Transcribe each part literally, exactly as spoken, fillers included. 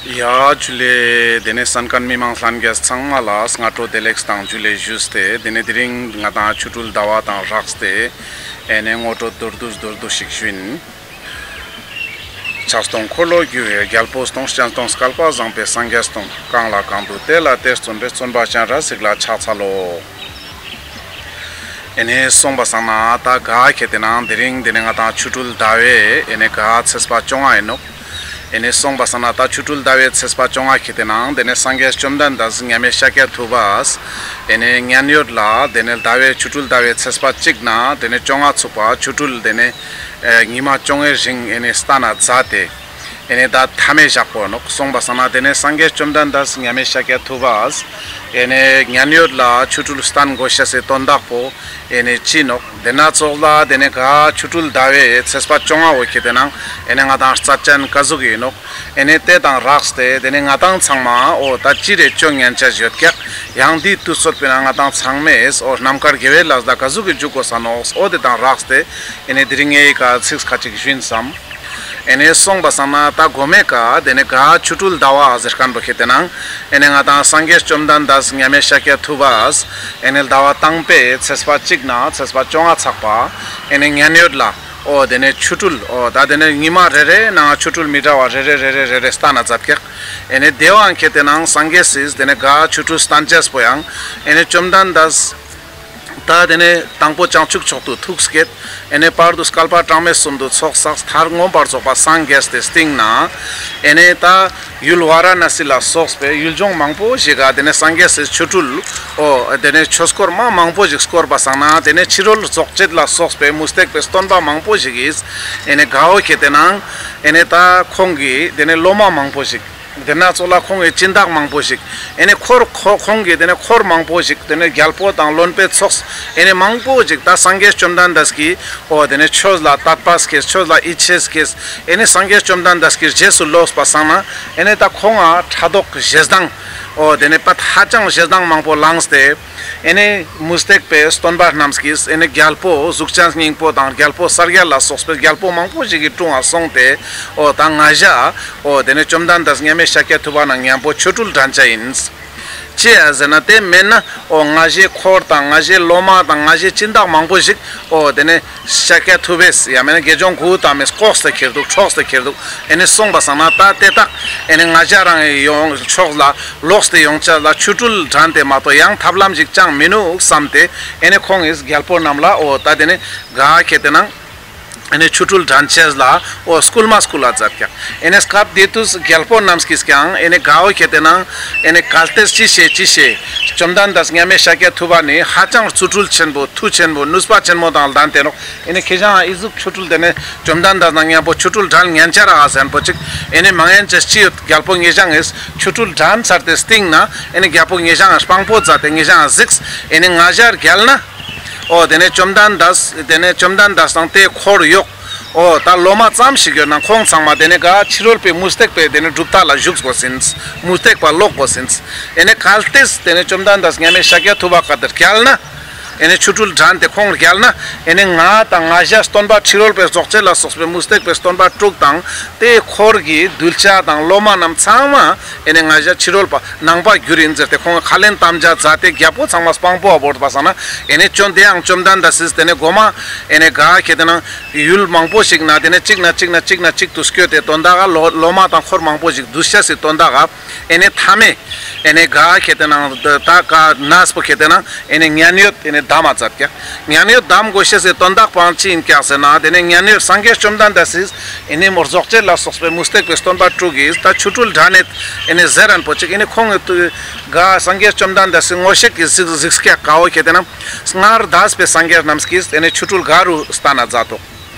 ཡ་ཇུ་ལེ། དེ་ནས་གསན་མཁན་མི་མང་ལྷན་རྒྱས་ཚང་མ་ལ་སྔ་དྲོ་བདེ་ལེགས་དང་ཇུ་ལེ་ཞུས་ཏེ། དེ་ནས་དེ་རིང་ང་དང་ཆོ་འཕྲུལ་ཟླ་བ་དང་སྦྲགས་ཏེ་ཨེ་ནས་ངོ་སྤྲོད་མདོར་བསྡུས་མདོར་བསྡུས་ཤིག་ཞུ་ཡིན། ཕྱག་སྟོང་འཁོར་ལོ་སྒྱུར་བའི་རྒྱལ་པོ་སྟོང་། སྤྱན་སྟོང་བསྐལ་པ་བཟང་པོའི་སངས་རྒྱས་སྟོང་། གང་ལ་གང་འདུལ་དེ་ལ་དེར་བརྩོན་པའི། བརྩོན་པ་སྤྱན་རས་གཟིགས་ལ་ཕྱག་འཚལ་ལོ། ཨེ་ནས་སོང་པ་སང་ན་ད་ག་ཁེ་ཏེ་ནང་དེ་རིང་དེ་ནས་ང་དང་ཆོ་འཕྲུལ་ཟླ་བའི་ཨེ་ནས་ག་ཚེས་པ་བཅོ་ལྔ་ཡིན་ནོག། ཨེ་ནས་སོང་པ་སང་ན་ད་ཆོ་འཕྲུལ་ཟླ་བའི་ཚེས་པ་བཅོ་ལྔ་ཁེ་ཏེ་ནང་དེ་ནས་སངས་རྒྱས་བཅོམ་ལྡན་འདས་མཉམ་མེད་ཤཱཀྱ་ཐུབ་པས་ཨེ་ནས་མཉན་ཡོད་ལ་དེ་ནས་ཟླ་བའི་ཆོ་འཕྲུལ་ཟླ་བའི་ཚེས་པ་གཅིག་ནས་དེ་ནས་བཅོ་ལྔ་ཚུགས་པ་ཆོ་འཕྲུལ་དེ་ནས་ཨེ་ཉི་མ་བཅོ་ལྔའི་རིང་ཨེ་ནས་སྟན་ན་མཛད་དེ། ཨེ་ནས་ད་མཐའ་མའི་ཞག་པོ་ནོག། སོང་པ་སང་ན་དེ་ནས་སངས་རྒྱས་བཅོམ་ལྡན་འདས་མཉམ་མེད་ཤཱཀྱ་ཐུབ་པས་ཨེ་ནས་མཉན་ཡོད་ལ་ཆོ་འཕྲུལ་སྟན་དགོས་ཤེས་སི་དོན་དག་པོ་ཨེ་ནས་ཅི་ནོག། དེ་ན་ཙོགས་ལ་དེ་ནས་ག་ཆོ་འཕྲུལ་ཟླ་བའི་ཚེས་པ་བཅོ་ལྔ་བོ་ཁེ་ཏེ་ནང་ཨེ་ནས་ང་དང་རྩ་ཅན་ག་ཟུག་ཡིན་ནོག། ཨེ་ནས་དེ་དང་སྦྲགས་ཏེ་དེ་ནས་ང་དང་ཚང་མ་འོ་ད་ཅི་རེ་བཅོ་ཉན་ཆ་ཡོད་ཀྱག། ཡང་དེའི་དུས་ཚོད་པོའི་ནང་ང་དང་ཚང་མས་འོ་རྣམ་དཀར་དགེ་བའི་ལས་ད་ག་ཟུག་གི་འཇུག་དགོས་ས་ནོག། འོ་དེ་དང་སྦྲགས་ཏེ་ཨེ་ནས་དེ་རིང་ངའི་ཀ་ཚིག་ཁ་ཅིག་ཞུ་ཡིན་བསམ། ཨེ་ནས་སོང་པ་སང་ན་ད་གོ་མའི་ཀ་དེ་ནས་ག་ཆོ་འཕྲུལ་ཟླ་བ་ཟེར་མཁན་པོ་ཁེ་ཏེ་ནང་ཨེ་ནས་ང་དང་སངས་རྒྱས་བཅོམ་ལྡན་འདས་མཉམ་མེད་ཤཱཀྱ་ཐུབ་པས་ཨེ་ནས་ཟླ་བ་དང་པོའི་ཚེས་པ་གཅིག་ནས་ཚེས་པ་བཅོ་ལྔ་ཚག་པ་ཨེ་ནས་མཉན་ཡོད་ལ་འོ་དེ་ནས་ཆོ་འཕྲུལ་འོ་ད་དེ་ནས་ཉི་མ་རེ་རེ་ནང་ཆོ་འཕྲུལ་མི་འདྲ་བ་རེ་རེ་རེ་རེ་རེ་རེ་སྟན་ན་མཛད་ཀྱག། ཨེ་ནས་དེ་བའང་ཁེ་ཏེ་ནང་སངས་རྒྱས་སི་དེ་ནས་ག་ཆོ་འཕྲུལ་སྟན་ཅེས་པོ་ཡང་ཨེ་ནས་བཅོམ་ལྡན་འདས་ད་དེ་ནས་དང་པོ་བྱང་ཆུབ་མཆོག་ཏུ་ཐུགས་བསྐྱེད། ཨེ་ནས་བར་དུ་བསྐལ་པ་གྲངས་མེད་གསུམ་དུ་ཚོགས་བསགས། མཐར་མངོན་པར་རྫོགས་པ་སངས་རྒྱས་ཏེ་སྟིང་ནས་ཨེ་ནས་ད་ཡུལ་ཝཱ་ར་ཎ་སི་ལ་སོགས་པའི་ཡུལ་ལྗོངས་མང་པོ་ཞིག་ག་དེ་ནས་སངས་རྒྱས་སི་ཆོ་འཕྲུལ་འོ་དེ་ནས་ཆོས་འཁོར་མ་མང་པོ་ཞིག་བསྐོར་པ་སང་ན་དེ་ནས་ཕྱི་རོལ་རྫོགས་བྱེད་ལ་སོགས་པའི་མུ་སྟེགས་པའི་སྟོན་པ་མང་པོ་ཞིག་གིས་ཨེ་ནས་ག་འོ་ཁེ་ཏེ་ནང་ཨེ་ནས་ད་ཁོང་གི་དེ་ནས་སློབ་མ་མང་པོ་ཞིག། དེ་ན་ཙོགས་ལ་ཁོང་གི་སྦྱིན་བདག་མང་པོ་ཞིག། ཨེ་ནས་འཁོར་ཁོ་ཁོང་གི་དེ་ནས་འཁོར་མང་པོ་ཞིག། དེ་ནས་རྒྱལ་པོ་དང་བློན་པོའི་ཚོགས། ཨེ་ནས་མང་པོ་ཞིག་ད་སངས་རྒྱས་བཅོམ་ལྡན་འདས་ཀྱི་འོ་དེ་ནས་ཆོས་ལ་དད་པ་སྐྱེས། ཆོས་ལ་ཡིད་ཆེས་སྐྱེས། ཨེ་ནས་སངས་རྒྱས་བཅོམ་ལྡན་འདས་ཀྱི་རྗེས་སུ་ལོབས་པ་སང་ན་ཨེ་ནས་ད་ཁོང་ང་ཕྲག་དོག་ཞེ་སྡང་འོ་དེ་ནས་པ་ཧ་ཅང་ཞེ་སྡང་མང་པོ་ལངས་ཏེ། ཨེ་ནས་མུ་སྟེགས་པའི་སྟོན་པ་རྣམས་ཀྱིས་ཨེ་ནས་རྒྱལ་པོ་གཟུགས་ཅན་སྙིང་པོ་དང་རྒྱལ་པོ་གསལ་རྒྱལ་ལ་སོགས་པའི་རྒྱལ་པོ་མང་པོ་ཞིག་གི་དྲུང་ང་སོང་སྟེ་འོ་ད་ང་ཞ་འོ་དེ་ནས་བཅོམ་ལྡན་འདས་མཉམ་མེད་ཤཱཀྱ་ཐུབ་པ་ནང་མཉམ་པོ་ཆོ་འཕྲུལ་འགྲན་ཆ་ཡིན། ཅི་ཡ་ཟེར་ན་དེ་མེན་ན་འོ་ང་ཞའི་འཁོར་དང་ང་ཞའི་སློབ་མ་དང་ང་ཞའི་སྦྱིན་བདག་མང་པོ་ཞིག་འོ་དེ་ནས་ཤཱཀྱ་ཐུབ་པས་ཡང་མེན་ན་དགེ་སྦྱོང་གུ་ཏ་མས་ལྐོག་སྟེ་ཁྱེར་འདུག། འཕྲོག་སྟེ་ཁྱེར་འདུག། ཨེ་ནས་སོང་པ་སང་ན་ད་དེ་དག་ཨེ་ནས་ང་ཞ་རང་ཡོང་ཕྱོགས་ལ་ལོག་སྟེ་ཡོང་ཆ་ལ་ཆོ་འཕྲུལ་འགྲན་ཏེ་མ་གཏོགས་ཡང་ཐབས་ལམ་ཞིག་ཅང་མི་ནུག་བསམ་སྟེ་ཨེ་ནས་ཁོང་གིས་རྒྱལ་པོ་རྣམས་ལ་འོ་ད་དེ་ནས་ག་ཁེ་ཏེ་ནང་ཨེ་ནས་ཆོ་འཕྲུལ་འགྲན་ཆེས་ལ་འོ་སྐུལ་མ་སྐུལ་ལ་མཛད་ཀྱག། ཨེ་ནས་སྐབས་དེ་དུས་རྒྱལ་པོ་རྣམས་ཀྱིས་ཀྱང་ཨེ་ནས་ག་འོ་ཁེ་ཏེ་ནང་ཨེ་ནས་གལ་ཏེ་ཅི་ཤེས་ཅི་ཤེས། བཅོམ་ལྡན་འདས་མཉམ་མེད་ཤཱཀྱ་ཐུབ་པ་ནི་ཧ་ཅང་རྫུ་འཕྲུལ་ཆེན་པོ་མཐུ་ཆེན་པོ་ནུས་པ་ཆེན་མོ་དང་ལྡན་ཏེ་ནོག། ཨེ་ནས་ཁྱེ་ཞའ་ཨི་ཟུག་ཆོ་འཕྲུལ་དེ་ནས་བཅོམ་ལྡན་འདས་ནང་མཉམ་པོ་ཆོ་འཕྲུལ་འགྲན་ཉན་ཆ་ར་ཨ་ཟེར་པོ་ཅིག། ཨེ་ནས་མ་ཉན་ཆ་ཅི་ཡོད། རྒྱལ་པོ་ངེ་ཞའ་ཨེ་ཆོ་འཕྲུལ་འགྲན་ཚར་ཏེ་སྟིང་ནས་ཨེ་ནས་རྒྱལ་པོ་ངེ་ཞའ་དཔང་པོ་མཛད་དེ་ངེ་ཞའ་གཟིགས། ཨེ་ནས་ང་ཞ་རྒྱལ་ན་འོ་དེ་ནས་བཅོམ་ལྡན་འདས་དེ་ནས་བཅོམ་ལྡན་འདས་དང་དེ་འཁོར་ཡོག་འོ་ད་སློབ་མ་ཙམ་ཞིག་ཡོད་ན་ཁོང་ཚང་མ་དེ་ནས་ག་ཕྱི་རོལ་པའི་མུ་སྟེགས་པའི་དེ་ནས་གྲུབ་མཐའ་ལ་ཞུགས་དགོས་ཟིན། མུ་སྟེགས་པ་ལོག་དགོས་ཟིན། ཨེ་ནས་གལ་ཏེ་དེ་ནས་བཅོམ་ལྡན་འདས་མཉམ་མེད་ཤཱཀྱ་ཐུབ་པ་ག་དེ་རྒྱལ་ན། ཨེ་ནས་ཆོ་འཕྲུལ་འགྲན་ཏེ་ཁོང་རྒྱལ་ན། ཨེ་ནས་ང་དང་ང་ཞ་སྟོན་པ་ཕྱི་རོལ་པའི་རྫོགས་བྱེད་ལ་སོགས་པའི་མུ་སྟེགས་པའི་སྟོན་པ་དྲུག་དང་དེ་འཁོར་གྱི་གདུལ་བྱ་དང་སློབ་མ་རྣམས་ཚང་མ་ཨེ་ནས་ང་ཞ་ཕྱི་རོལ་པ་ནང་པ་འགྱུར་ཡིན་ཟེར་ཏེ་ཁོང་ཁས་ལེན་དམ་བཅའ་མཛད་དེ་རྒྱལ་པོ་ཚང་མ་དཔང་པོ་བོར་པ་སང་ན་ཨེ་ནས་བཅོམ་དེ་ཡང་བཅོམ་ལྡན་འདས་སིས་དེ་ནས་གོ་མ་ཨེ་ནས་ག་ཁེ་ཏེ་ནང་ཡུལ་མང་པོ་ཞིག་ན་དེ་ནས་གཅིག་ནས་གཅིག་ནས་གཅིག་ནས་གཅིག་ཏུ་སྐྱོད་དེ་དོན་དག་ག་སློ་སློབ་མ་དང་འཁོར་མང་པོ་ཞིག་འདུལ་ཤེས་སི་དོན་དག་ག་ཨེ་ནས་མཐའ་མའི་ཨེ་ནས་ག་ཁེ་ཏེ་ནང་ད་ག་ནས་པོ་ཁེ་ཏེ་ནང་ཨེ་ནས་མཉན་ཡོད་ཨེ་ནས་གདམས་མ་མཛད་ཀྱག། མཉན་ཡོད་གདམས་དགོས་ཤེས་སི་དོན་དག་པོའང་ཅི་ཡིན་ཀྱག་ཟེར་ན་དེ་ནས་མཉན་ཡོད་སངས་རྒྱས་བཅོམ་ལྡན་འདས་སིས་ཨེ་ནས་མོ་རྫོགས་བྱེད་ལ་སོགས་པའི་མུ་སྟེགས་པའི་སྟོན་པ་དྲུག་གིས་ད་ཆོ་འཕྲུལ་འགྲན་ནེད་ཨེ་ནས་ཟེར་རན་པོ་ཅིག་ཨེ་ནས་ཁོང་གི་དུ་ག་སངས་རྒྱས་བཅོམ་ལྡན་འདས་སི་ངོ་ཤེས་ཀྱི་གཟིགས་གཟིགས་ཀྱག་ག་འོ་ཁེ་ཏེ་ནང་སྔར་འདས་པའི་སངས་རྒྱས་རྣམས་ཀྱིས་ཨེ་ནས་ཆོ་འཕྲུལ་ག་རུ་སྟན་ན་མཛད་དོག།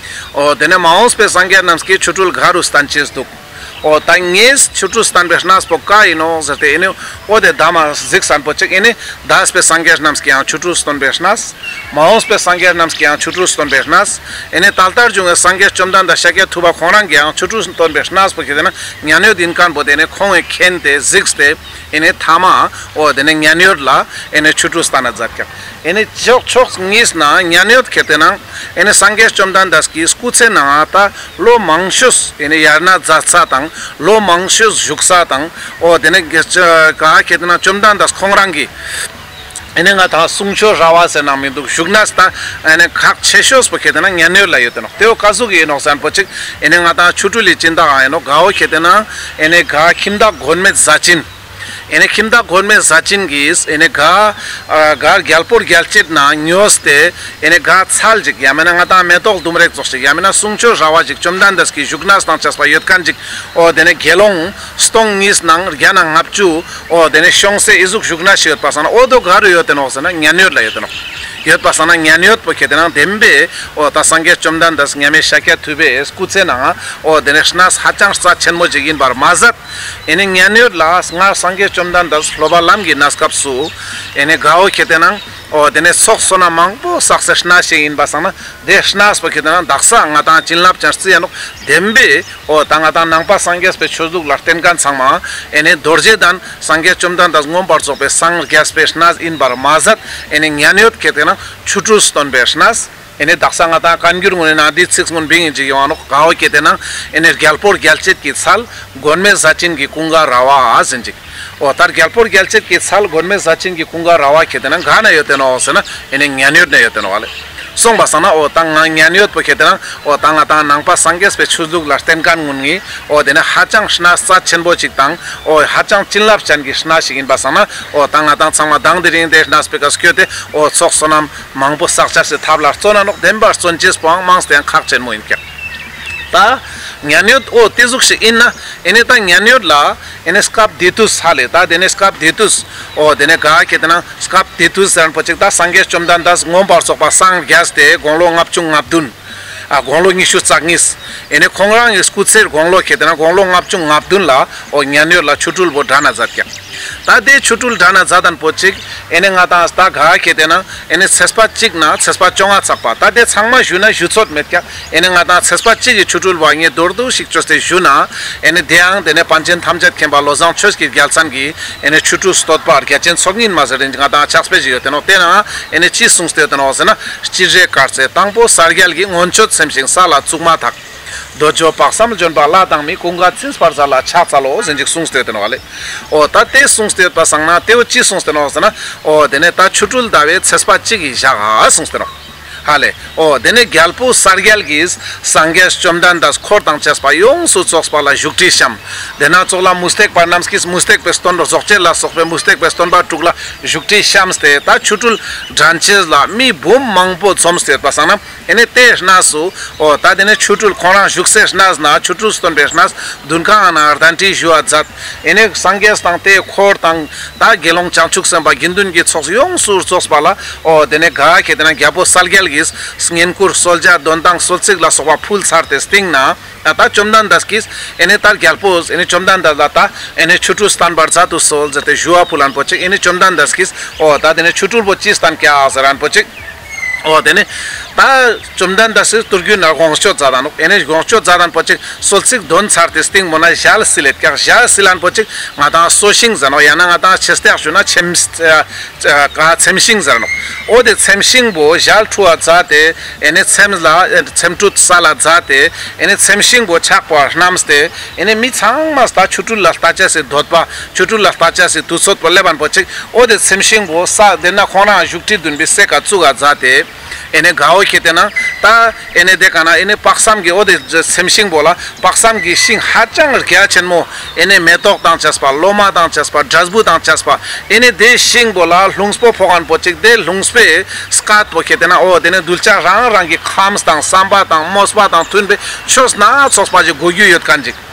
འོ་དེ་ནས་མ་འོངས་པའི་སངས་རྒྱས་རྣམས་ཀྱིས་ཆོ་འཕྲུལ་ག་རུ་སྟན་ཅེས་འདུག། འོ་ད་ངས་ཆོ་འཕྲུལ་སྟན་པའི་གནས་པོ་ག་ཡིན་ནོག་ཟེར་ཏེ་ཨེ་ནས་འོ་དེ་གདམས་མ་གཟིགས་རན་པོ་ཅིག་ཨེ་ནས་འདས་པའི་སངས་རྒྱས་རྣམས་ཀྱིས་ཡང་ཆོ་འཕྲུལ་སྟོན་པའི་གནས། མ་འོངས་པའི་སངས་རྒྱས་རྣམས་ཀྱིས་ཡང་ཆོ་འཕྲུལ་སྟོན་པའི་གནས། ཨེ་ནས་ད་ལྟར་བྱུང་བའི་སངས་རྒྱས་བཅོམ་ལྡན་འདས་ཤཱཀྱ་ཐུབ་པ་ཁོང་རང་གིས་ཡང་ཆོ་འཕྲུལ་སྟོན་པའི་གནས་པོ་ཁེ་ཏེ་ནང་མཉན་ཡོད་ཡིན་མཁན་པོ་དེ་ནས་ཁོང་གིས་མཁྱེན་ཏེ་གཟིགས་ཏེ་ཨེ་ནས་མཐའ་མ་འོ་དེ་ནས་མཉན་ཡོད་ལ་ཨེ་ནས་ཆོ་འཕྲུལ་སྟན་ན་མཛད་ཀྱག། ཨེ་ནས་ཕྱོགས་ཕྱོགས་གཉིས་ནས་མཉན་ཡོད་ཁེ་ཏེ་ནང་ཨེ་ནས་སངས་རྒྱས་བཅོམ་ལྡན་འདས་ཀྱི་སྐུ་ཚེ་ནང་ད་ལོ་མང་ཤོས་ཨེ་ནས་དབྱར་གནས་མཛད་ས་དང་ ལོ་མང་ཤོས་བཞུགས་ས་དང་། འོ་དེ་ནས་ག་ཁེ་ཏེ་ན་བཅོམ་ལྡན་འདས་ཁོང་རང་གི་ཨེ་ནས་ང་ཏང་གསུང་ཆོས་ར་བ་ཟེར་ནང་མི་འདུག་བཞུགས་གནས་ད་ཨེ་ནས་ཁག་ཆེ་ཤོས་པོ་ཁེ་ཏེ་ན་མཉན་ཡོད་ལ་ཡོད་དེ་ནོག། དེ་བོ་ཀ་ཟུག་ཡིན་ནོག་ཟེར་ན་པོ་ཅིག་ཨེ་ནས་ང་ཏང་ཆོ་འཕྲུལ་ལི་སྦྱིན་བདག་ཨ་ཡིན་ནོག་ག་བོ་ཁེ་ཏེ་ན་ཨེ་ནས་ག་ཁྱིམ་བདག་མགོན་མེད་ཟས་སྦྱིན། ཨེ་ནས་ཁྱིམ་བདག་མགོན་མེད་ཟས་སྦྱིན་གྱིས་ཨེ་ནས་ག་ཨ་ག་རྒྱལ་པོ་རྒྱལ་བྱེད་ན་ཉོས་ཏེ་ཨེ་ནས་ག་ཚལ་ཅིག་ཡང་མེད་ན་ང་ཏང་མེ་ཏོག་ལྡུམ་ར་ཙོགས་ཤིག་ཡང་མེད་ན་གསུང་ཆོས་ར་བ་ཅིག་བཅོམ་ལྡན་འདས་ཀྱི་བཞུགས་གནས་དང་བཅས་པ་ཡོད་མཁན་ཅིག། འོ་དེ་ནས་དགེ་སློང་སྟོང་གཉིས་ནང་བརྒྱ་ནང་ལྔ་བཅུ། འོ་དེ་ནས་ཤོང་སའི་ཨི་ཟུག་བཞུགས་གནས་ཤིག་ཡོད་པ་སང་ན་འོ་དོ་ག་རུ་ཡོད་དེ་ནོག་ཟེར་ན་མཉན་ཡོད་ལ་ཡོད་དེ་ནོག། ཡོད་པ་སང་ན་མཉན་ཡོད་པོ་ཁེ་ཏེ་ན་བདེན་པའི་འོ་ད་སངས་རྒྱས་བཅོམ་ལྡན་འདས་མཉམ་མེད་ཤཱཀྱ་ཐུབ་པའི་སྐུ་ཚེ་ནང་འོ་དེ་ནས་གནས་ཧ་ཅང་རྩ་ཆེན་མོ་ཅིག་ཡིན་པར་མ་ཟད། ཨེ་ནི་མཉན་ཡོད་ལ་སྔར་སངས་རྒྱས་བཅོམ་ལྡན་འདས་སློབ་པ་ལམ་གྱི་གནས་སྐབས་སུ་ཨེ་ནི་ག་བོ་ཁེ་ཏེ་ན་འོ་དེ་ནས་ཚོགས་བསོད་ནམས་མང་པོ་བསགས་སའི་གནས་ཤིག་ཡིན་པ་སང་ན་དེ་གནས་པོ་ཁེ་ཏེ་ན་དག་ས་ང་ཏང་བྱིན་རླབས་ཅན་རྩི་ཡ་ནོག། བདེན་པའི་འོ་ད་ང་ཏང་ནང་པ་སངས་རྒྱས་པའི་ཆོས་ལུགས་ལ་བརྟེན་མཁན་ཚང་མ་ཨེ་ནི་རྡོ་རྗེ་གདན་སངས་རྒྱས་བཅོམ་ལྡན་འདས་མངོན་པར་རྫོགས་པའི་སངས་རྒྱས་པའི་གནས་ཡིན་པར་མ་ཟད། ཨེ་ནི་མཉན་ཡོད་ཁེ་ཏེ་ན་ཆོ་འཕྲུལ་སྟོན་པའི་གནས། ཨེ་ནི་དག་ས་ང་ཏང་བཀའ་འགྱུར་ངོ་ནས་ན་འདི་ཚིག་སྔོན་བིང་ཡིན་ཅིག་ཡོང་ང་ནོག། ག་བོ་ཁེ་ཏེ་ན་ཨེ་ནི་རྒྱལ་པོ་རྒྱལ་བྱེད་ཀྱི་ཚལ་མགོན་མེད་ཟས་སྦྱིན་གྱི་ཀུན་དགའ་ར་བ་ཟེར་ཅིག། འོ་ད་རྒྱལ་པོ་རྒྱལ་བྱེད་ཀྱི་ཚལ་མགོན་མེད་ཟས་སྦྱིན་གྱི་ཀུན་དགའ་ར་བ་ཁེ་ཏེ་ན་ག་ན་ཡོད་དེ་ནོག་ཟེར་ན་ཨེ་ནི་མཉན་ཡོད་ན་ཡོད་དེ་ནོག་ལེ། སོང་པ་སང་ན་འོ་ད་ང་མཉན་ཡོད་པོ་ཁེ་ཏེ་ན་འོ་ད་ང་ཏང་ནང་པ་སངས་རྒྱས་པའི་ཆོས་ལུགས་ལ་བརྟེན་མཁན་ངུན་ངི་འོ་དེ་ནི་ཧ་ཅང་གནས་རྩ་ཆེན་པོ་ཅིག་དང་འོ་ཧ་ཅང་བྱིན་རླབས་ཅན་གྱི་གནས་ཤིག་ཡིན་པ་སང་ན་འོ་ད་ང་ཏང་ཚང་མ་དང་དེ་རིང་དེ་གནས་པོའི་ཀ་སྐྱོད་དེ་འོ་ཚོགས་བསོད་ནམས་མང་པོ་བསགས་ཅེས་སི་ཐབས་ལ་བརྩོན་ན་ནོག། བདེན་པར་བརྩོན་ཅེས་པོའང་མང་སྟེ་ཡང་ཁག་ཆེན་མོ་ཡིན་ཀྱག། ད་མཉན་ཡོད་འོ་དེ་ཟུག་ཞིག་ཡིན་ན་ཨེ་ནི་ད་མཉན་ཡོད་ལ་ཨེ་ནི་སྐབས་དེ་དུས་ཧ་ལེ་ད་དེ་ནི་སྐབས་དེ་དུས་འོ་དེ་ནི་ག་ཁེ་ཏེ་ན་སྐབས་དེ་དུས་ཟེར་མཁན་པོ་ཅིག་ད་སངས་རྒྱས་བཅོམ་ལྡན་འདས་མངོན་པར་རྫོགས་པ་སངས་རྒྱས་ཏེ་དགུང་ལོ་ལྔ་བཅུ་ང་བདུན། ཨ་དགུང་ལོ་ཉི་ཤུ་རྩ་གཉིས། ཨེ་ནི་ཁོང་རང་གི་སྐུ་ཚེའི་དགུང་ལོ་ཁེ་ཏེ་ན་དགུང་ལོ་ལྔ་བཅུ་ང་བདུན་ལ་འོ་མཉན་ཡོད་ལ་ཆོ་འཕྲུལ་པོ་འགྲན་ན་མཛད་ཀྱག། ད་དེ་ཆོ་འཕྲུལ་འགྲན་ན་མཛད་དན་པོ་ཅིག་ཨེ་ནི་ང་ཏང་ད་ག་ཁེ་ཏེ་ན་ཨེ་ནི་ཚེས་པ་གཅིག་ན་ཚེས་པ་བཅོ་ལྔ་ཚག་པ་ད་དེ་ཚང་མ་ཞུ་ན་ཞུ་ཚོད་མེད་ཀྱག། ཨེ་ནི་ང་ཏང་ཚེས་པ་གཅིག་གི་ཆོ་འཕྲུལ་པོ་ངས་མདོར་བསྡུས་ཤིག་བཅོས་ཏེ་ཞུ་ན་ཨེ་ནི་དེའང་དེ་ནི་པཎ་ཆེན་ཐམས་ཅད་མཁྱེན་པ་བློ་བཟང་ཆོས་ཀྱི་རྒྱལ་མཚན་གྱི་ཨེ་ནི་ཆོ་འཕྲུལ་བསྟོད་པ་རྒྱ་ཆེན་ཚོགས་གཉིས་མ་ཟེར་རིན་ང་ཏང་ཕྱག་དཔེ་ཞིག་ཡོད་དེ་ནོག། དེ་ན་ཨེ་ནི་ཅི་གསུངས་ཏེ་ཡོད་དེ་ནོག་ཟེར་ན། སྤྱིར་རེ་དཀར་ཚེ་དང་པོ་གསལ་རྒྱལ་གྱིས། མངོན་སྤྱོད་ཚིམ་ཞིང་ས་ལ་བཙུགས་མ་ཐག། འདོད་འཇོ་དཔག་བསམ་ལྗོན་པ་ལྷ་དང་མི། ཀུན་དགའ་ཚིམས་པར་མཛད་ལ་ཕྱག་འཚལ་ལོ་ཟེར་ཅིག་གསུངས་ཏེ་ཡོད་དེ་ནོག་ལེ། འོ་ད་དེ་གསུངས་ཏེ་ཡོད་པ་སང་ན་དེ་བོ་ཅི་གསུངས་ཏེ་ནོག་ཟེར་ན། འོ་དེ་ནས་ད་ཆོ་འཕྲུལ་ཟླ་བའི་ཚེས་པ་གཅིག་གི་ཞག་ག་གསུངས་ཏེ་ནོག། ཧ་ལེ། འོ་དེ་ནས་རྒྱལ་པོ་གསལ་རྒྱལ་གྱིས་སངས་རྒྱས་བཅོམ་ལྡན་འདས་འཁོར་དང་བཅས་པ་ཡོངས་སུ་རྫོགས་པ་ལ་བཞུགས་ཁྲི་བཤམས། དེ་ན་ཙོགས་ལ་མུ་སྟེགས་པ་རྣམས་ཀྱིས་མུ་སྟེགས་པའི་སྟོན་པ་རྫོགས་བྱེད་ལ་སོགས་པའི་མུ་སྟེགས་པའི་སྟོན་པ་དྲུག་ལ་བཞུགས་ཁྲི་བཤམས་ཏེ་ད་ཆོ་འཕྲུལ་འགྲན་ཅེས་ལ་མི་འབུམ་མང་པོ་འཛོམས་ཏེ་ཡོད་པ་སང་ན། ཨེ་ནི་དེ་གནས་སུ་འོ་ད་དེ་ནས་ཆོ་འཕྲུལ་ཁོང་རང་བཞུགས་སའི་གནས་ན་ཆོ་འཕྲུལ་སྟོན་པའི་གནས་འདུན་ཁང་ན་གདན་འདྲེན་ཞུ་བ་མཛད། ཨེ་ནི་སངས་རྒྱས་དང་དེའི་འཁོར་དང་ད་དགེ་སློང་བྱང་ཆུབ་སེམས་དཔའ་དགེ་འདུན་གྱི་ཚོགས་ཡོངས་སུ་རྫོགས་པ་ལ་འོ་དེ་ནས་ག་ཁེ་ཏེ་ན་རྒྱལ་པོ་གསལ་རྒྱལ་གྱིས་བསྙེན་བཀུར་གསོལ་ཇ་འདོན་ཐང་གསོལ་ཚིགས་ལ་སོགས་པ་ཕུལ་ཚར་ཏེ་སྟིང་ན་ད་བཅོམ་ལྡན་འདས་ཀྱིས་ཨེ་ནི་ད་རྒྱལ་པོས་ཨེ་ནི་བཅོམ་ལྡན་འདས་ལ་ད་ཨེ་ནི་ཆོ་འཕྲུལ་བསྟན་པར་མཛད་དུ་གསོལ་ཟེར་ཏེ་ཞུ་བ་ཕུལ་ལན་པོ་ཅིག་ཨེ་ནི་བཅོམ་ལྡན་འདས་ཀྱིས་འོ་ད་དེ་ནས་ཆོ་འཕྲུལ་པོ་ཅི་བསྟན་ཀྱག་ཟེར་ལན་པོ་ཅིག། འོ་དེ་ནས་ད་བཅོམ་ལྡན་འདས་སི་དུས་རྒྱུན་ན་དགོངས་སྤྱོད་མཛད་དན་ནོག། ཨེ་ནི་དགོངས་སྤྱོད་མཛད་དན་པོ་ཅིག་གསོལ་ཚིགས་འདོན་ཚར་ཏེ་སྟིང་མོ་ན་ཞལ་བསིལ་ལེད་ཀྱག། ཞལ་བསིལ་ལན་པོ་ཅིག་ང་ཏང་གསོལ་ཤིང་ཟེར་ནོག། ཡང་ན་ང་ཏང་ཆེ་སྟེགས་ཞུ་ན་ཚེམས་ཨ་ཨ་ཚེམས་ཤིང་ཟེར་ནོག། འོ་དེ་ཚེམས་ཤིང་པོ་ཞལ་འཁྲུ་བ་མཛད་དེ་ཨེ་ནི་ཚེམས་ལ་ཚེམས་འཁྲུ་ས་ལ་མཛད་དེ་ཨེ་ནི་ཚེམས་ཤིང་པོ་ཆག་པ་བསྣམས་ཏེ་ཨེ་ནི་མི་ཚང་མ་ད་ཆོ་འཕྲུལ་ལ་ལྟ་ཅེས་སི་འདོད་པ་ཆོ་འཕྲུལ་ལ་ལྟ་ཅེས་སི་དུས་ཚོད་པོ་སླེབས་པན་པོ་ཅིག། འོ་དེ་ཚེམས་ཤིང་པོ་ས་དེ་ན་ཁོང་རང་བཞུགས་ཁྲི་འདུན་པའི་སའི་ཀ་བཙུགས་ག་མཛད་དེ། ཨེ་ནི་ག་འོ་ཁེ་ཏེ་ན་ད་ཨེ་ནི་དེ་ཀ་ན་ཨེ་ནི་དཔག་བསམ་གྱི་འོ་དེ་ཚེམས་ཤིང་པོ་ལ་དཔག་བསམ་གྱི་ཤིང་ཧ་ཅང་རྒྱ་ཆེན་མོ་ཨེ་ནི་མེ་ཏོག་དང་བཅས་པ་ལོ་མ་དང་བཅས་པ་འབྲས་བུ་དང་བཅས་པ་ཨེ་ནི་དེ་ཤིང་པོ་ལ་ལྷུངས་པོ་ཕོག་གན་པོ་ཅིག། དེ་ལྷུངས་པོའི་སྐད་པོ་ཁེ་ཏེ་ན་འོ་དེ་ནི་གདུལ་བྱ་རང་རང་གི་ཁམས་དང་བསམ་པ་དང་མོས་པ་དང་མཐུན་པའི་ཆོས་སྣ་ཚོགས་པ་ཞིག་གོ་རྒྱུ་ཡོད་མཁན་ཅིག།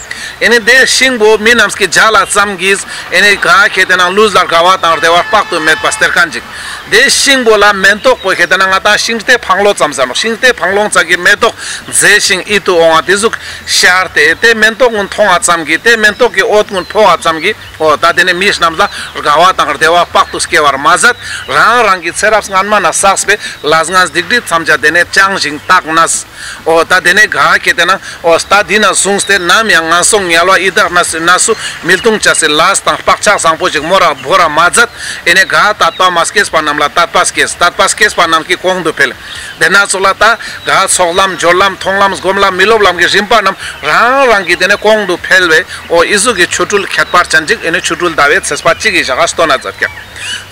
ཨེ་ནི་དེ་ཤིང་པོ་མི་རྣམས་ཀྱི་མཇལ་ལ་ཙམ་གྱིས་ཨེ་ནི་ག་ཁེ་ཏེ་ན་ལུས་ལ་དགའ་བ་དང་བདེ་བ་དཔག་ཏུ་མེད་པ་སྟེར་མཁན་ཅིག། དེ་ཤིང་པོ་ལ་མེན་ཏོག་པོ་ཁེ་ཏེ་ན་ང་ཏང་ཤིང་རྟའི་འཕང་ལོ་ཙམ་ཟེར་ནོག། ཤིང་རྟའི་འཕང་ལོ་ཙམ་གྱི་མེ་ཏོག་མཛེས་ཤིང་ཡིད་དུ་འོང་བ་དེ་ཟུག་ཤར་ཏེ་དེ་མེན་ཏོག་ཀུན་མཐོང་བ་ཙམ་གྱིས་དེ་མེན་ཏོག་གི་འོད་ཀུན་ཕོག་པ་ཙམ་གྱིས་འོ་ད་དེ་ནི་མི་རྣམས་ལ་དགའ་བ་དང་བདེ་བ་དཔག་ཏུ་སྐྱེ་བར་མ་ཟད་རང་རང་གི་ཚེ་རབས་སྔན་མ་ན་བསགས་པའི་ལས་ངན་སྡིག་སྒྲིབ་ཐམས་ཅད་དེ་ནས་བྱང་ཞིང་དག་ནས། འོ་ད་དེ་ནས་ག་ཁེ་ཏེ་ན་འོ་ད་འདི་ན་བཟུང་སྟེ་ནམ་ཡང་ངན་ སོང་དམྱལ་བ་ཡི་དྭགས་གནས་སུ་མི་ལྟུང་བྱ་སའི་ལས་དང་བག་ཆགས་བཟང་པོ་ཞིག་མོ་ར་བོ་ར་མ་མཛད། ཨེ་ནེ་ག་དད་པ་མ་སྐྱེས་པ་རྣམས་ལ་དད་པ་སྐྱེས། དད་པ་སྐྱེས་པ་རྣམས་ཀྱིས་གོང་དུ་འཕེལ། དེ་ན་ཚོགས་ལ་ད་ག་ཚོགས་ལམ་སྦྱོར་ལམ་མཐོང་ལམ་སྒོམ་ལམ་མི་སློབ་ལམ་གྱི་རིམ་པ་རྣམས་རང་རང་གི་དེ་ནེ་གོང་དུ་འཕེལ་བའི་འོ་ཨི་ཟུག་གི་ཆོ་འཕྲུལ་ཁྱད་པར་ཅན་ཅིག་ཨེ་ནེ་ཆོ་འཕྲུལ་ཟླ་བའི་ཚེས་པ་གཅིག་གི་ཞག་ག་སྟོན་ན་མཛད་ཀྱག།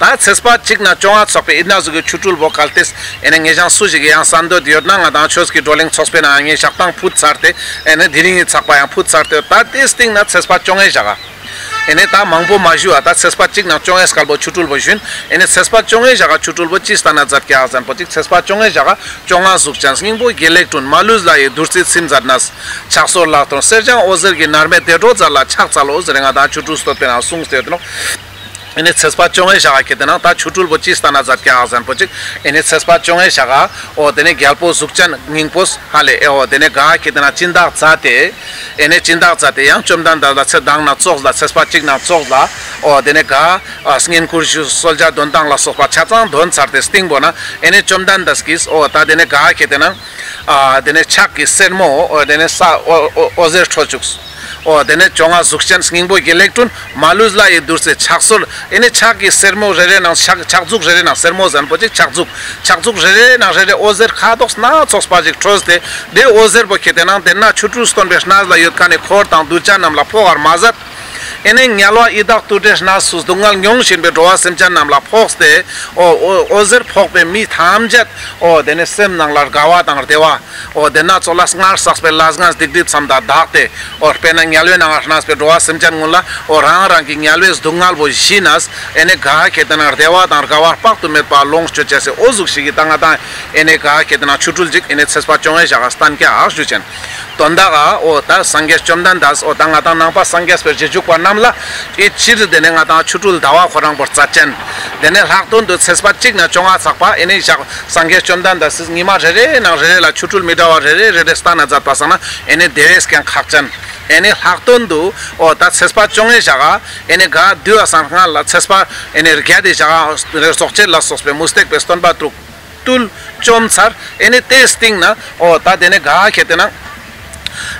ད་ཚེས་པ་གཅིག་ནེ་བཅོ་ལྔ་ཚོགས་པའི་ཨི་ན་ཟུག་གི་ཆོ་འཕྲུལ་བོ་གལ་ཏེ་ཨེ་ནེ་ངེ་ཞང་སུ་ཞིག་གི་ཡང་གསན་འདོད་ཡོད་ན་ང་དང་ཆོས་ཀྱི་བགྲོ་གླེང་ཚོགས་པའི་ནང་ངེ་ཞག་དང་ཕུད་ཚར་ཏེ་ཨེ་ནེ་དེ་རིང་གི་ཚགས་པ་ཡང་ཕུད་ཚར་ཏེ་ད་དེའི་སྟེང་ནེ་ཚེས་པ་བཅོ་ལྔའི་ཞག་ག་ཨེ་ནེ་ད་མང་པོ་མ་ཞུ་བ་ད་ཚེས་པ་གཅིག་ནེ་བཅོ་ལྔའི་སྐལ་པོ་ཆོ་འཕྲུལ་བོ་ཞུན། ཨེ་ནེ་ཚེས་པ་བཅོ་ལྔའི་ཞག་ག་ཆོ་འཕྲུལ་བོ་ཅི་སྟན་ན་མཛད་ཀྱག་ཟེར་ན་པོ་ཅིག་ཚེས་པ་བཅོ་ལྔའི་ཞག་ག་བཅོ་ལྔ་གཟུགས་ཅན་སྙིང་པོ་དགེ་ལེགས་དྲུང་མ་ལུས་ལྷ་ཡི་བདུད་རྩིས་ཚིམ་མཛད་ནས། ཕྱག་སོར་ལག་སྟོང་གསེར་སྦྱངས་འོད་ཟེར་གྱིས། མནར་མེད་བདེ་འགྲོ་མཛད་ལ་ཕྱག་འཚལ་ལོ་ཟེར་ང་དང་ཆོ་འཕྲུལ་བསྟོད་པའི་ནང་གསུངས་ཏེ་ཡོད་ནོག། ཨེ་ནེ་ཚེས་པ་བཅོ་ལྔའི་ཞག་ག་ཁེ་ཏེ་ན་ད་ཆོ་འཕྲུལ་བོ་ཅི་སྟན་ན་མཛད་ཀྱག་ཟེར་ན་པོ་ཅིག་ཨེ་ནེ་ཚེས་པ་བཅོ་ལྔའི་ཞག་ག་འོ་དེ་ནེ་རྒྱལ་པོ་གཟུགས་ཅན་སྙིང་པོས་ཧ་ལེ་ཨེ་འོ་དེ་ནེ་ག་ཁེ་ཏེ་ན་སྦྱིན་བདག་མཛད་དེ། ཨེ་ནེ་སྦྱིན་བདག་མཛད་དེ་ཡང་བཅོམ་ལྡན་འདས་ལ་ཚེ་མདང་ནེ་ཙོགས་ལ་ཚེས་པ་གཅིག་ནེ་ཙོགས་ལ་འོ་དེ་ནེ་ག་བསྙེན་བཀུར་ཞུ་གསོལ་ཇ་འདོན་སྟངས་ལ་སོགས་པ་ཆ་ཚང་འདོན་ཚར་ཏེ་སྟིང་པོ་ནེ་ཨེ་ནེ་བཅོམ་ལྡན་འདས་ཀྱིས་འོ་ད་དེ་ནེ་ག་ཁེ་ཏེ་ན་ཨ་དེ་ནེ་ཕྱག་གི་སེན་མོ་འོ་དེ་ནེ་ས་འོ་འོ་འོད་ཟེར་འཕྲོ་བཅུག། འོ་དེ་ནེ་བཅོ་ལྔ་གཟུགས་ཅན་སྙིང་པོ་དགེ་ལེགས་དྲུང་མ་ལུས་ལྷ་ཡི་བདུད་རྩི་ཕྱག་སོར་ཨེ་ནེ་ཕྱག་གི་སེན་མོ་རེ་རེ་ནང་ཕྱག་ཕྱག་མཛུབ་རེ་རེ་ནང་སེན་མོ་ཟེར་ན་པོ་ཅིག་ཕྱག་མཛུབ་ཕྱག་མཛུབ་རེ་རེ་ནང་རེ་རེ་འོད་ཟེར་ཁ་དོག་སྣ་ཚོགས་པ་ཞིག་འཕྲོས་ཏེ་དེ་འོད་ཟེར་པོ་ཁེ་ཏེ་ན་དེ་ན་ཆོ་འཕྲུལ་སྟོན་པའི་གནས་ལ་ཡོད་མཁན་ནི་འཁོར་དང་གདུལ་བྱ་རྣམས་ལ་ཕོག་པར་མ་ཟད། ཨེ་ནེ་དམྱལ་བ་ཡི་དྭགས་དུད་འགྲོའི་གནས་སུ་སྡུག་བསྔལ་མྱོང་བཞིན་པའི་འགྲོ་བ་སེམས་ཅན་རྣམས་ལ་ཕོག་སྟེ། འོ་འོ་འོད་ཟེར་ཕོག་པའི་མི་ཐམས་ཅད་འོ་དེ་ནེ་སེམས་ནང་ལ་དགའ་བ་དང་བདེ་བ། འོ་དེ་ན་ཙོགས་ལ་སྔར་བསགས་པའི་ལས་ངན་སྡིག་སྒྲིབ་ཚང་མ་དག་སྟེ། འོ་དཔེར་ན་དམྱལ་བའི་ནང་ང་གནས་པའི་འགྲོ་བ་སེམས་ཅན་ཀུན་ལ་འོ་རང་རང་གི་དམྱལ་བའི་སྡུག་བསྔལ་བོ་ཞི་ནས་ཨེ་ནེ་ག་ཁེ་ཏེ་ན་བདེ་བ་དང་དགའ་བ་དཔག་ཏུ་མེད་པ་ལོངས་སྤྱོད་བྱ་སའི་འོ་ཟུག་ཞིག་གི་ད་ང་དང་ཨེ་ནེ་ག་ཁེ་ཏེ་ན་ཆོ་འཕྲུལ་ཅིག་ཨེ་ནེ་ཚེས་པ་བཅོ་ལྔའི་ཞག་ག་སྟན་ཀྱག་ཞུ་ཅན། དོན་དག་ག་འོ་ད་སངས་རྒྱས་བཅོམ་ལྡན་འདས་འོ་ད་ང་དང་ནང་པ་སངས་རྒྱས་པའི་རྗེས་འཇུག་པ་རྣམས་ལ་ཨེ་སྤྱིར་དེ་ནེ་ང་དང་ཆོ་འཕྲུལ་ཟླ་བ་ཁོ་རང་བོར་མཛད་ཅན། དེ་ནེ་ལྷག་དོན་དུ་ཚེས་པ་གཅིག་ནེ་བཅོ་ལྔ་ཚགས་པ་ཨེ་ནེ་ཞག་སངས་རྒྱས་བཅོམ་ལྡན་འདས་སི་ཉི་མ་རེ་རེ་ནང་རེ་རེ་ལ་ཆོ་འཕྲུལ་མི་འདྲ་བ་རེ་རེ་རེ་རེ་སྟན་ན་མཛད་པ་སང་ན་ཨེ་ནེ་དེ་བས་ཀྱང་ཁག་ཅན། ཨེ་ནེ་ལྷག་དོན་དུ་འོ་ད་ཚེས་པ་བཅོ་ལྔའི་ཞག་ག་ཨེ་ནེ་ག་དུས་ཨ་སང་སྔ་ལ་ཚེས་པ་ཨེ་ནེ་བརྒྱད་དེ་ཞག་ག་རེ་རྫོགས་བྱེད་ལ་སོགས་པའི་མུ་སྟེགས་པའི་སྟོན་པ་དྲུག་བཏུལ་བཅོམ་ཚར། ཨེ་ནེ་དེའི་སྟིང་ནེ་འོ་ད་དེ་ནེ་ག་ཁེ་ཏེ་ན་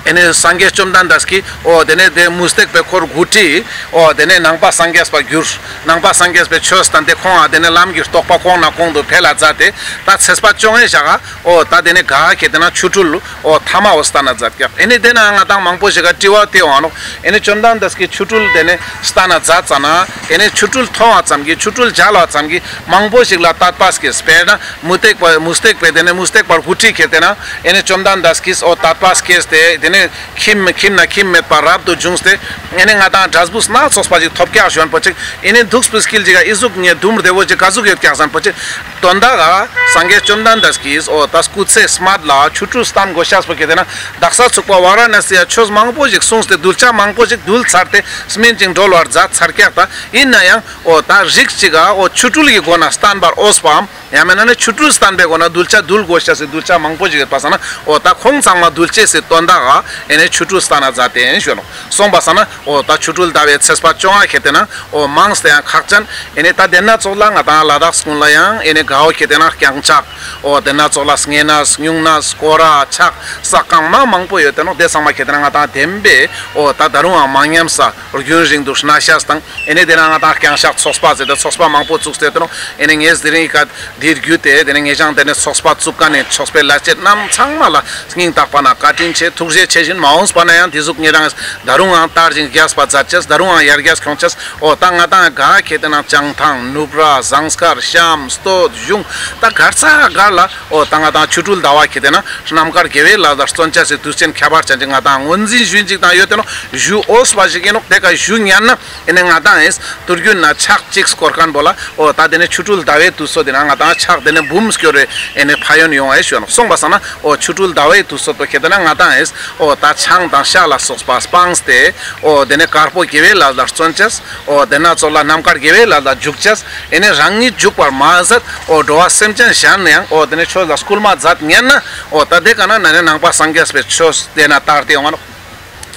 ཨེ་ནེ་སངས་རྒྱས་བཅོམ་ལྡན་འདས་ཀྱིས་འོ་དེ་ནེ་དེ་མུ་སྟེགས་པའི་འཁོར་དགུ་ཁྲིད་འོ་དེ་ནེ་ནང་པ་སངས་རྒྱས་པར་གྱུར། ནང་པ་སངས་རྒྱས་པའི་ཆོས་སྟན་ཏེ་ཁོང་ང་དེ་ནེ་ལམ་གྱི་རྟོགས་པ་གོང་ནེ་གོང་དུ་འཕེལ་ལ་མཛད་དེ་ད་ཚེས་པ་བཅོ་ལྔའི་ཞག་ག་འོ་ད་དེ་ནེ་ག་ཁེ་ཏེ་ན་ཆོ་འཕྲུལ་འོ་ཐ་མ་འོ་སྟན་ན་མཛད་ཀྱག། ཨེ་ནེ་དེ་ན་ང་དང་མང་པོ་ཞིག་ག་དྲི་བ་དེ་འོང་ནོག། ཨེ་ནེ་བཅོམ་ལྡན་འདས་ཀྱིས་ཆོ་འཕྲུལ་དེ་ནེ་སྟན་ན་མཛད་ཙ་ན་ཨེ་ནེ་ཆོ་འཕྲུལ་མཐོང་བ་ཙམ་གྱིས་ཆོ་འཕྲུལ་མཇལ་བ་ཙམ་གྱིས་མང་པོ་ཞིག་ལ་དད་པ་སྐྱེས། དཔེར་ན་མུ་སྟེགས་པ་མུ་སྟེགས་པའི་དེ་ནེ་མུ་སྟེགས་པར་དགུ་ཁྲིད་ཁེ་ཏེ་ན་ཨེ་ནེ་བཅོམ་ལྡན་འདས་ཀྱིས་འོ་དད་པ་སྐྱེས་ཏེ་དེ་ནེ་ཁྱིམ་ཁྱིམ་ནེ་ཁྱིམ་མེད་པར་རབ་ཏུ་བྱུང་སྟེ་ཨེ་ནེ་ང་དང་འབྲས་བུ་སྣ་ཚོགས་པ་ཞིག་ཐོབ་ཀྱག་ཞུ་ན་པོ་ཅིག། ཨེ་ནེ་འདུག་པའི་དཀྱིལ་ཅིག་ག་ཨི་ཟུག་ངའི་དུམ་བདེ་བོ་ཅིག་ག་ཟུག་ཡོད་ཀྱག་ཟེར་ན་པོ་ཅིག། དོན་དག་ག་སངས་རྒྱས་བཅོམ་ལྡན་འདས་ཀྱིས་འོ་ད་སྐུ་ཚེ་སྨད་ལ་ཆོ་འཕྲུལ་སྟན་དགོས་ཤེས་པོ་ཁེ་ཏེ་ན་དག་ས་ཚུག་པ་ཝཱ་ར་ཎ་སི་ཡ་ཆོས་མང་པོ་ཞིག་གསུངས་ཏེ་གདུལ་བྱ་མང་པོ་ཞིག་འདུལ་ཚར་ཏེ་སྨིན་ཅིང་གྲོལ་བར་མཛད་ཚར་ཀྱག། ད་ཨིན་ནའང་འོ་ད་རིགས་ཅིག་ག་འོ་ཆོ་འཕྲུལ་གྱི་སྒོ་ནེ་སྟན་པར་འོས་པའམ་ཡང་མེད་ན་ནི་ཆོ་འཕྲུལ་སྟན་པའི་སྒོ་ནེ་གདུལ་བྱ་འདུལ་དགོས་ཤེས་སི་གདུལ་བྱ་མང་པོ་ཞིག་ཡོད་པ་སང་ན་འོ་ད་ཁོང་ཚང་མ་འདུལ་ཅེས་སི་དོན་དག་ག་ཨེ་ནེ་ཆོ་འཕྲུལ་སྟན་ན་མཛད་དེ་ཞུ་ནོག། སོང་པ་སང་ན་འོ་ད་ཆོ་འཕྲུལ་ཟླ་བའི་ཚེས་པ་བཅོ་ལྔ་ཁེ་ཏེ་ན་འོ་མངས་ཏེ་ཡང་ཁག་ཅན། ཨེ་ནེ་ད་དེ་ན་ཙོགས་ལ་ང་དང་ལ་དྭགས་ཀུན་ལ་ཡང་ཨེ་ནེ་ག་འོ་ཁེ་ཏེ་ན་རྐྱང་ཕྱག་འོ་དེ་ན་ཙོགས་ལ་བསྙེན་གནས་སྨྱུང་གནས་སྐོར་ར་ཕྱག་ས་གང་མང་མང་པོ་ཡོད་དེ་ནོག། དེ་ཚང་མ་ཁེ་ཏེ་ན་ང་དང་བདེན་པའི་འོ་ད་ད་རུང་ཡང་མ་ཉམས་ས་རྒྱུན་རིང་དུ་གནས་ཤེས་དང་ཨེ་ནེ་དེ་ན་ང་དང་རྐྱང་ཕྱག་ཚོགས་པ་ཟེར་ཏེ་ཚོགས་པ་མང་པོ་བཙུགས་ཏེ་ཡོད་དེ་ནོག། ཨེ་ནེ་ངས་དེ་རིང་ཨི་ཀ་འདིར་བརྒྱུད་དེ་དེ་ནེ་ངེ་ཞང་དེ་ནེ་ཚོགས་པ་བཙུགས་མཁན་ནི་ཚོགས་པའི་ལས་བྱེད་རྣམས་ཚང་མ་ལ་སྙིང་ཐག་པ་ནེ་བཀའ་དྲིན་ཆེ་ཐུགས་རྗེ་ཆེ་ཞུ་ཨིན། མ་འོངས་པ་ན་ཡང་དེ་ཟུག་ངེ་རང་ད་རུང་ཡང་དར་ཞིང་རྒྱས་པ་མཛད་ཅེས་ད་རུང་ཡང་ཡར་རྒྱས་ཁྱོང་ཅེས་འོ་ད་ང་དང་ག་ཁེ་ཏེ་ན་བྱང་ཐང་ནུབ་ར་ཟངས་དཀར་གཤམ་སྟོད་གཞུང་ད་གར་ས་གར་ལ་འོ་ད་ང་དང་ཆོ་འཕྲུལ་ཟླ་བ་ཁེ་ཏེ་ན་རྣམ་དཀར་དགེ་བའི་ལས་ལ་བརྩོན་ཅེས་སི་དུས་ཆེན་ཁྱད་པར་ཅན་ཅིག་ང་དང་ངོས་འཛིན་ཞུ་ཨིན་ཅིག་དང་ཡོད་དེ་ནོག། ཞུ་འོས་པ་ཞིག་ཨིན་ནོག། དེ་ཀ་ཞུ་ཉན་ན་ཨེ་ནེ་ང་དང་ཨེ་དུས་རྒྱུན་ན་ཕྱག་གཅིག་སྐོར་མཁན་པོ་ལ་འོ་ད་དེ་ནེ་ཆོ་འཕྲུལ་ཟླ་བའི་དུས་ཚོད་དེ་ན་ང་དང་ཕྱག་དེ་ནེ་འབུམ་སྐྱོར་རེ་ཨེ་ནེ་ཕན་ཡོན་ཡོང་ཨེ་ཞུ་ནོག། སོང་པ་སང་ན་འོ་ཆོ་འཕྲུལ་ཟླ་བའི་དུས་ཚོད་པོ་ཁེ་ཏེ་ན་ང་དང་ཨེ་འོ་ད་ཆང་དང་ཤ་ལ་སོགས་པ་སྤངས་ཏེ་འོ་དེ་ནེ་དཀར་པོ་དགེ་བའི་ལས་ལ་བརྩོན་ཅེས་འོ་དེ་ན་ཙོགས་ལ་རྣམ་དཀར་དགེ་བའི་ལས་ལ་འཇུག་ཅེས་ཨེ་ནེ་རང་ཉིད་འཇུག་པར་མ་ཟད་འོ་འགྲོ་བ་སེམས་ཅན་གཞན་ཡང་འོ་དེ་ནེ་ཆོས་ལ་སྐུལ་མ་མཛད་ཉན་ན་འོ་ད་དེ་ཀ་ན་ན་ནེ་ནང་པ་སངས་རྒྱས་པའི་ཆོས་དེ་ན་དར་ཏེ་ཡོང་ང་ནོག།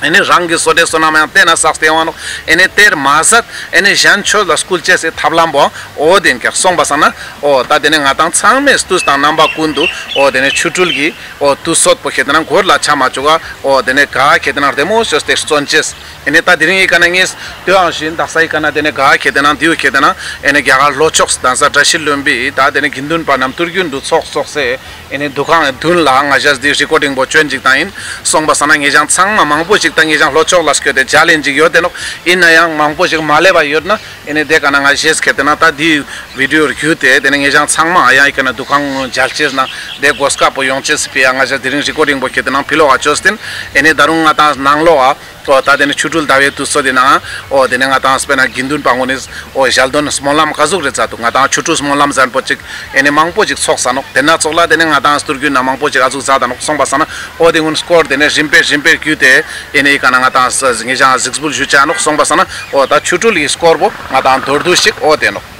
ཨེ་ནེ་རང་གི་བསོད་བདེ་བསོད་ནམས་ཡང་ཏེ་ན་བསགས་ཏེ་ཡོང་ང་ནོག། ཨེ་ནེ་ཏེར་མ་ཟད་ཨེ་ནེ་གཞན་ཆོས་ལ་སྐུལ་ཅེས་སི་ཐབས་ལམ་བོ་འོ་ཏེ་ནེ་ཀྱག། སོང་པ་སང་ན་འོ་ད་ཏེ་ནེ་ང་དང་ཚང་མས་དུས་དང་རྣམ་པ་ཀུན་ཏུ་འོ་ཏེ་ནེ་ཆོ་འཕྲུལ་གྱི་འོ་དུས་ཚོད་པོ་ཁེ་ཏེ་ན་འགོར་ལ་ཆ་མ་བཅུག་ག། འོ་ཏེ་ནེ་ག་ཁེ་ཏེ་ན་རྡེ་མོ་ཅོས་ཏེ་བརྩོན་ཅེས། ཨེ་ནེ་ད་དེ་རིང་ཨི་ཀ་ན་ངས་ལྟོས་ཡང་ཞིན་དག་ས་ཨི་ཀ་ན་ཏེ་ནེ་ག་ཁེ་ཏེ་ན་དེའུ་ཁེ་ཏེ་ན་ཨེ་ནེ་རྒྱ་གར་ལྷོ་ཕྱོགས་གདན་ས་བཀྲ་ཤིས་ལྷུན་པོའི་ད་ཏེ་ནེ་དགེ་འདུན་པ་རྣམས་དུས་རྒྱུན་དུ་ཚོགས་ཚོགས་སེ་ཨེ་ནེ་འདུ་ཁང་མདུན་ལ་ང་ཞའི་འདི་རི་ཀོར་ཌིང་བོ་ཅོན་ཅིག་དང་ཨིན། སོང་པ་སང་ན་ངེ་ཞང་ཚང་མ་མང་པོ་ཞིག་ད་ངེ་ཞང་ལྷོ་ཕྱོགས་ལ་སྐྱོད་དེ་མཇལ་ཨིན་ཅིག་ཡོད་དེ་ནོག། ཨིན་ནའང་མང་པོ་ཞིག་མ་ལེབ་པ་ཡོད་ན་ཨེ་ནེ་ཏེ་ཀ་ན་ང་ཞའི་ཁེ་ཏེ་ན་ད་འདི་བི་ཌི་ཡོ་བརྒྱུད་དེ་ཏེ་ནེ་ངེ་ཞང་ཚང་མ་ཡང་ཨི་ཀ་ན་འདུ་ཁང་མཇལ་ཅེས་ན་ཏེ་གོ་སྐབས་པོ་ཡོང་ཅེས་སི་ཕི་ཡ་ང་ཞའི་དེ་རིང་རི་ཀོར་ཌིང་བོ་ཁེ་ཏེ་ན་ཕི་ལོག་ག་ཅོས་ཏེ་ཨིན། ཨེ་ནེ་ད་རུང་ང་དང་ནང་ལོགས་ཨ་འོ་ད་ཏེ་ནེ་ཆོ་འཕྲུལ་ཟླ་བའི་དུས་ཚོད་དེ་ནང་འོ་ཏེ་ནེ་ང་དང་སྤེར་ན་དགེ་འདུན་པ་ངོ་ནེ་འོ་ཞལ་འདོན་སྨོན་ལམ་ག་ཟུག་རེ་མཛད་དུག། ང་དང་ཆོ་འཕྲུལ་སྨོན་ལམ་ཟེར་པོ་ཅིག་ཨེ་ནེ་མང་པོ་ཅིག་ཚོགས་ས་ནོག། ཏེ་ན་ཚོགས་ལ་ཏེ་ནེ་ང་དང་སྟོད་རྒྱུད་ན་མང་པོ་ཅིག་ཨ་ཟུག་མཛད་ད་ནོག། སོང་པ་སང་ན་འོ་ཏེ་ངོ་སྐོར་ཏེ་ནེ་རིམ་པས་རིམ་པས་བརྒྱུད་དེ་ཨེ་ནེ་ཨི་ཀ་ན་ང་དང་ངེ་ཞང་གཟིགས་འབུལ་ཞུ་ཅེས་ནོག། སོང་པ་སང་ན་འོ་ད་ཆོ་འཕྲུལ་གྱི་སྐོར་བོ་ང་དང་མདོར་བསྡུས་ཤིག་འོ་ཏེ་ནོག།